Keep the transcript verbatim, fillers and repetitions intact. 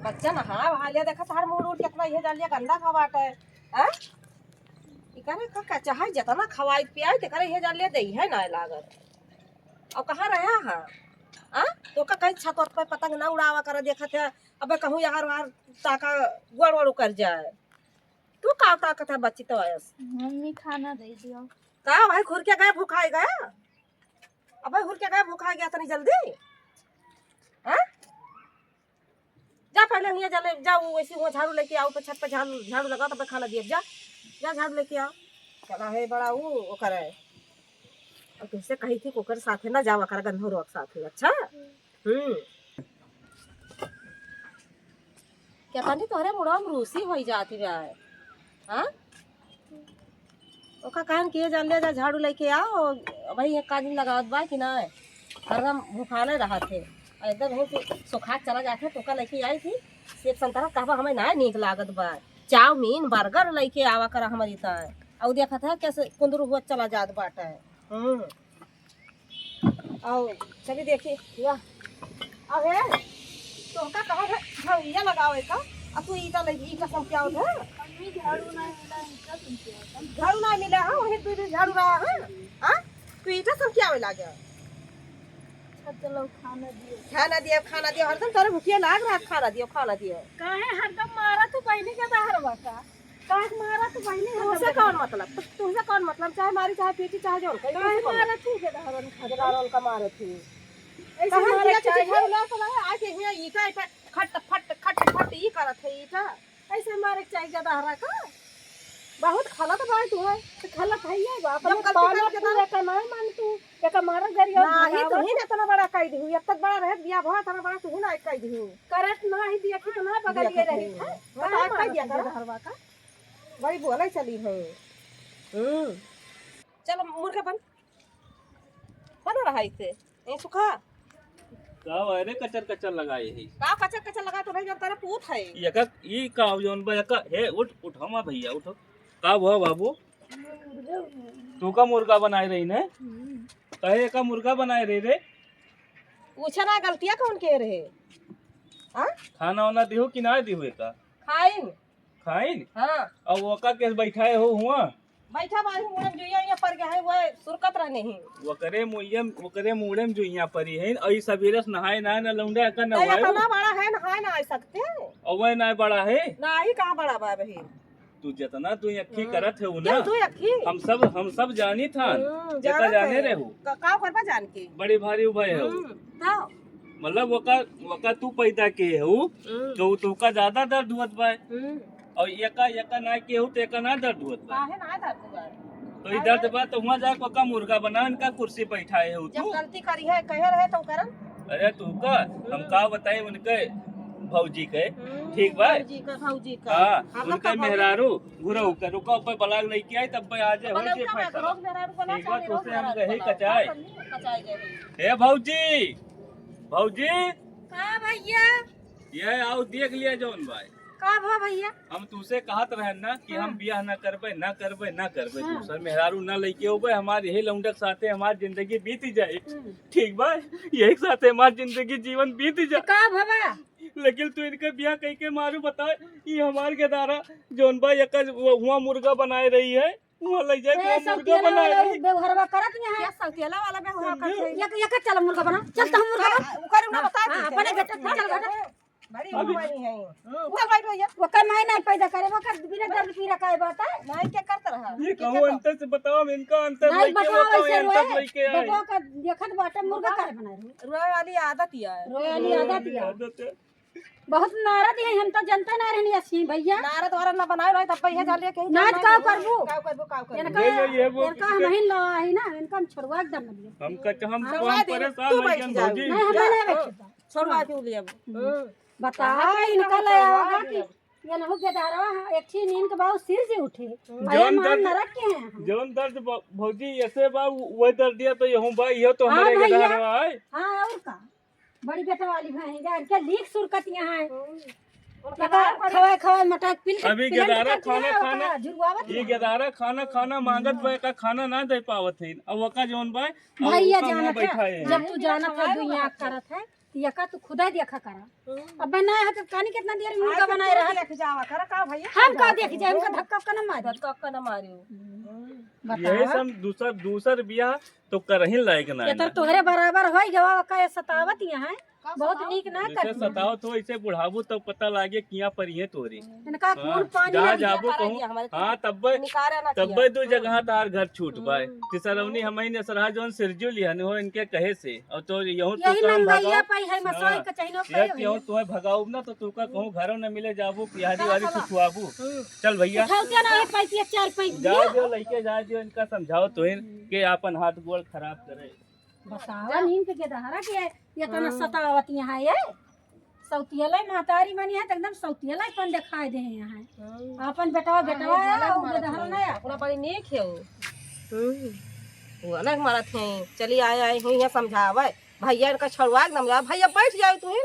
बच्चा नहा वहा लिया, देखा तार मुंह उड़ केतना इहे जान लिया गंदा खा बाटे। हाँ? इकरे का, का चाहे जितना खवाई पियाई, तेकरे इहे जान लिया देही है ना लागत। और कहाँ रहा है? हाँ? तो का कहीं छत वत पे पतंग ना उड़ावा कर देखत है, अबे कहूँ यार वार ताका गोड़ वोड़ उकर जाए। तू का ताकत है बच्ची तो आयस? मम्मी खाना दे दियो। का भाई घुर के गए भुखाई गया? अबे घुर के गए भुखाई गया तनी जल्दी? हाँ? जा पहले हुआ जा ले, जा वो वैसे हुआ झाड़ू लेके आओ तो छत पे झाड़ू, झाड़ू लगाओ तब खाना दिए। जा, जा झाड़ू लेके आओ। चला है बड़ा वो ओकर है। और तुमसे कही थी ओकर साथे ना जावा कर गंधौरवा के साथे, अच्छा? हम्म। क्या पानी तोहरे मुड़वा में रूसी होई जाती बा? हाँ? ओका कहन कि ये जान ले जा झाड़ू लेके आओ, भाई ये काजिन लगावत बा कि ना, हरदम भूखाने रहत है। और एकदम यहीं से सुखात चला जात है, तो ओका लेके आई थी, सेब संतरा कहबा हमें ना नीक लागत बा, चाउमीन बर्गर लेके आवा करा हमारी ताय। और देखत है कैसे कुंदरू हुआ चला जात बाटे। हम्म। आओ, चली देखी, वाह। अब हे, तोहका कहा है, झड़िया लगावे का? अब तू ईटा ले, ईटा समझावत है? मम्मी, झाड़ू ना मिला, ईटा समझावत है। झाड़ू ना मिला है, वही तू भी झाड़ू रहा है, हाँ? तू ईटा समझावे लागे। अच्छा, चलो, खाना दियो। खाना दियो, खाना दियो, हरदम तोरे भुखिया लाग रहा, खाना दियो, खाना दियो। काहे हरदम मारा तू बहिनी के बाहर बता? काहे मारा तू बहिनी? तुमसे कौन मतलब? तुमसे कौन मतलब? चाहे मारी, चाहे पीटी, चाहे जौन करी, काहे तुमसे कौन मारा तू के दहरन खातिर? दहरन का मारे थी। ऐसे कहाँ मारे दिया चाहिए? तुझे घर ला तो लाए, आके हियाँ ईटा, ईटा, खट, फट, खट, फट, ई करत है ईटा। ऐसे मारे के चाहिए दहरा का? बहुत खलत बाय तू है। तो खलत है ये बा, अपने जब गलती पाना करके तू ना एका ना मान तू, एका मारा गरिया नहीं, भगावा। तू ही ना इतना बड़ा कह दी, अब तक बड़ा रहे, बिया भवा इतना बड़ा तू ही ना कह दी। करत ना ही दिया कि तो ना बगल ये देखत रही है। है। वो तो काहे आप कह मारा दिया था करो। दहरवा का? बड़ी बोले चली है। हम्म। चलो, मुर्गा बन। बना रहा इसे। यहीं सुखा। का हुआ रे, कचर कचर लगाए है? का कचर कचर लगा तो नहीं जानता रे, पूत है। ये का, ई का हो जौन बा, का, हे, उठ, उठावा भैया, उठो। का हुआ बाबू? तू का मुर्गा बनाए रही ने? हम्म। कहे का मुर्गा बनाए रही रे? पूछा ना, गलतिया कौन के रहे? हाँ? खाना वाना दिहो कि ना दिहो एका? खाइन। खाइन? हाँ। अब ओका के बैठाए हो हुआ? बैठा बारी मुड़े में जुइया, उइया पड़ गया है, वो सुरकत रहने ही। ओकरे मुइया, ओकरे मुड़े में जुइया पड़ी है, और ई सबेरे से नहाए ना, ना लौंडा का तो नवाए हो। इतना बड़ा है, नहाए ना आ सकते। और वह ना बड़ा है। ना ही कहाँ बड़ा बा बहिन। तू जितना तू अखी हम्म। करत है ना, क्या तू अखी? हम सब, हम सब जानी था। हम्म, जेका जानत जाने है। रहे हो। का, का करबा जान के? बड़ी भारी उभय है। हम्म, तो? मतलब ओका, ओका तू पैदा के हो, हम्म। तो तोका ज्यादा दर्द हुअत बा। हम्म। और एका, एका ना के हो, तो एका ना दर्द हुअत बा। काहे ना दर्द हुआ? तो ई काहे दर्द ना? बा, तो हुआ जाके ओका मुर्गा बना, इनका कुर्सी बैठाए हो जब तू। गलती करी है, कहे रहे तो करन। अरे तू का, हम हम्म। का बताई उनके भौजी के, हम्म, ठीक बा? भौजी का, भौजी का। हाँ, हम लोग उनके का भौजी मेहरारू, घुरऊ के, रुका ऊपर बलाग लेके आई, तब पे आ जाए, हो बलाग जाए का फैसला। रोज मेहरारू बना, ठीक बा, चाहे रोज तुझसे हम मेहरारू गहे बना, कचाए। का करनी? कचाए गए। ए भौजी, भौजी। का भैया? ये आओ देख लिया जौन भाई। का भा भैया? हम तुसे कहत रहन ना कि हम हम्म। बियाह ना करबे, ना करबे, ना करबे। हम्म। दूसर मेहरारू ना लेके होबे, हमार यही लौंडक साथे हमार जिंदगी बीत जाए। हम्म। ठीक बा, यही साथे हमार जिंदगी जीवन बीत जाए। का भवा? लेकिन तू इनके बियाह कई के मारू बता, ई हमार गेदारा जौन बा एकर हुआ मुर्गा बनाए रही है। वो ले जाए ए, तो मुर्गा सौतियला बनाए वाला रही। बेवहरवा करत यहाँ। क्या सौतियला वाला बेवहरवा करत है? एक, एक चल मुर्गा बना। चल तो हम मुर्गा बना। ओकर ना बता हाँ, दी। अपने बेटे को चल बेटा। बड़ी अभी भवानी है। हम्म, चल बैठ भैया। ओकर माई नहीं पैदा करे, ओकर बिना दर्द पीड़ा का बात है। नहीं, क्या करत रहा? ये क्या कहूँ करत? अंतर से बताओ, हम इनका अंतर नहीं लेके बताओ, वो कहूँ ऐसे अंतर रोए। लेके आए। बेटवा का देखत बाटे, मुर्गा काहे बनाए रहे? रोए वाली आदत ही है। रोए वाली आदत ही है। आदत है। बहुत नारद है, हम तो जनते ना रहनी असी भैया। नारद वारद ना बनाए रहे, तब भैया जालिया कहीं नाच जाना का है। करबू? का करबू, का करबू? इनका, ले लो, ये वो इनका हम नहीं ला ही ना, इनका हम छोड़वा एकदम नहीं। हम कच-, हम, हाँ। हम छोड़वा दे, परेशान तू हो बैठ गए जाओ। भौजी। नहीं, हम हाँ, नहीं हाँ। बैठे। छोड़वा के ले अब। हम्म। बता, कहाँ इनका इनका ले छोड़वा आओगा दे कि अब। ये नहु गेदारवा है, एक ही नींद के बाद सिर से उठे। हम्म। अरे जौन माँ दर्द, नरक के हैं हम। जौन दर्द ब-, भौजी ऐसे बा, वो दर्द दिया तो यहूँ बा, यह तो हाँ हमारे भैया। गेदारवा है। हाँ, और का? बड़ी बेटा वाली भाई जा, इनके लीक सुरकतियां हैं। हम्म। लगा खवाए, खवाए, मटाक पिल के अभी पिलन गेदारा के खाना, कटिया खाना, होता, झुरवावत ये है। गेदारा खाना, खाना मांगत बा, का खाना ना दे पावत है। अब ओका जौन बा, अब भैया ओका मुंह जानत बैठा है, है। जब तू जानत है, दुनिया करत है। यका तू खुदा देखा करा। हम्म। अब बनाए है तो कानी कितना देर में मुर्गा बनाए रहा। देख जावा करा का भैया, हम का देख जाए, हमका धक्का का ना मारी। धक्का का ना मारियो। हम्म। बतावा। यही सब दूसर, दूसर बियाह तो करही लायक ना ये तो है ना। तोहरे बराबर होई गवा, का ये सतावत यहाँ है। बहुत नीक ना जैसे करी। सतावत हो, ऐसे बुढ़ाबू तब पता लागे किया पर ये तोरी। इनका हाँ, खून पानी जहाँ है। जाबो कहूँ, हमारे हाँ, तब्बे, निकारा ना तब्बे किया। दो जगह तार घर छूट पाए। हम्म। तिसरौनी हम्म। हमही ने सरहा जौन सिरजू लिहन हो इनके कहे से। और तो यहूँ तू यही कहूँ नंगैया भगाओ। पाई है, मसोई हाँ। के चाहिए ये पाई कि यहूँ है। तुम्हें भगाऊब ना तो तू का कहूँ घरों न मिले जाबू, पिहारी कहाँ वाली से भगा? छुआबू। हम्म। चल भैया। उठाओ क्या ना है, पाई पिया चार पाई जा दिया। दियो, लइके जा दियो, इनका समझाओ तो इन हम्म। के आपन हाथ गोड़ खराब करे। बतावा, नीम के गेदहरा के ये तना हाँ। सतावत यहाँ ये। सौतियले महतारी बनी है, तो एकदम सौतियले पन दिखाई दे यहाँ है। हाँ। आपन बेटवा, हाँ, बेटवा, ये बोला वो हमारा गेदहरा था। ना है। अपना बड़ी नीक है वो। हम्म। वो अलग मारत है, चली आए, आए हुई है समझावे। भैया इनका छड़वा एकदम जा, भैया बैठ जाओ तू ही।